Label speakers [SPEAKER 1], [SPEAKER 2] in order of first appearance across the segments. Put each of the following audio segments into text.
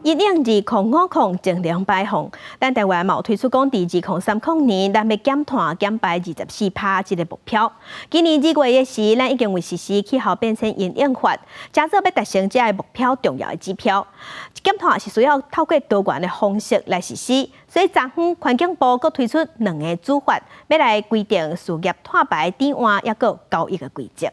[SPEAKER 1] 因應2050淨零排放，咱台灣嘛有推出講，佇2030年，咱欲減碳減排24趴這個目標。今年2月的時，咱已經有實施氣候變遷因應法，成做欲達成這个目標重要的指標。減碳是需要透過多元的方式來實施，所以昨昏環境部閣推出兩个主法，欲來規定事業碳排轉換抑閣交易的規則。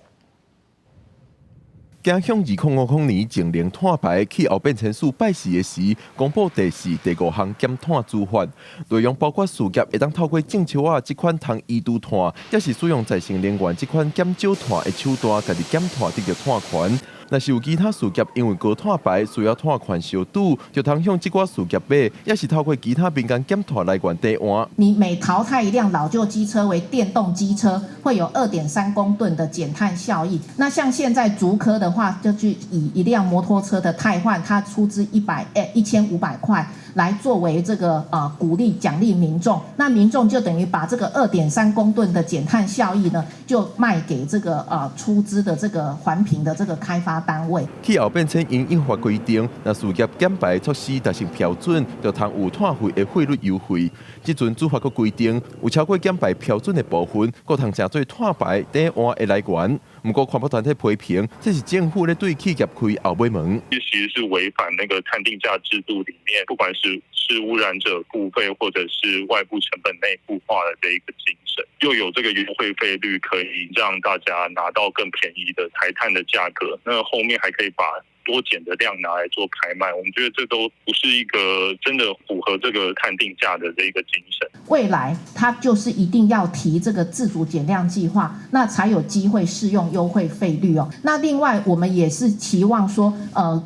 [SPEAKER 2] 走向2050年淨零碳排，氣候變遷署拜四的時，公布第四、第五項減碳主法，內容包括事業會當透過種樹仔這款通移除碳，抑是使用再生能源這款減少碳的手段，家己減碳得著碳權。若是有其他事業因為高碳排需要碳權相拄，就通向這寡事業買，抑是透過其他民間減碳來源兌換。
[SPEAKER 3] 你每淘汰一輛老舊機車為電動機車，會有2.3公噸的減碳效益。那像現在竹科的話，就去以一輛摩托車的汰換，它出資1500塊來作為這個鼓勵獎勵民眾。那民眾就等於把這個2.3公噸的減碳效益呢，就賣給這個出資的這個環評的這個開發單位。
[SPEAKER 2] 氣候變遷因應法規定，若事業減排措施達成標準，就通有碳費的費率優惠。這陣主法閣規定，有超過減排標準的部分，閣通成做碳排轉換的來源。毋過環保團體批評，這是政府咧對企業開後尾門。
[SPEAKER 4] 其實是違反那個碳定價制度裡面，不管是污染者付費，或者是外部成本內部化的這一個精神，又有這個優惠費率可以讓大家拿到更便宜的台碳的價格，那後面還可以把多減的量拿來做拍賣，我們覺得這都不是一個真的符合這個碳定價的這一個精神。
[SPEAKER 3] 未來它就是一定要提這個自主減量計劃，那才有機會適用優惠費率哦。那另外我們也是期望說，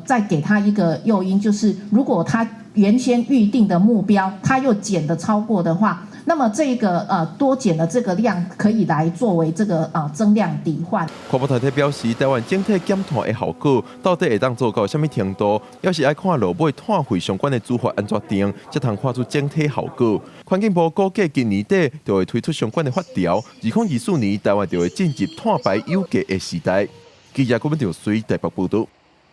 [SPEAKER 3] 再給他一個誘因，就是如果他原先預定的目標，他又減的超過的話，那麼這個多減的這個量可以來作為這個增量抵換。
[SPEAKER 2] 環保團體表示，台灣整體減碳的效果到底會當做到啥物程度，猶是愛看落尾碳費相關的主法按怎定，才通看出整體效果。環境部估計今年底就會推出相關的法條，2024年台灣就會進入碳排有價的時代。記者郭文條水台北報導。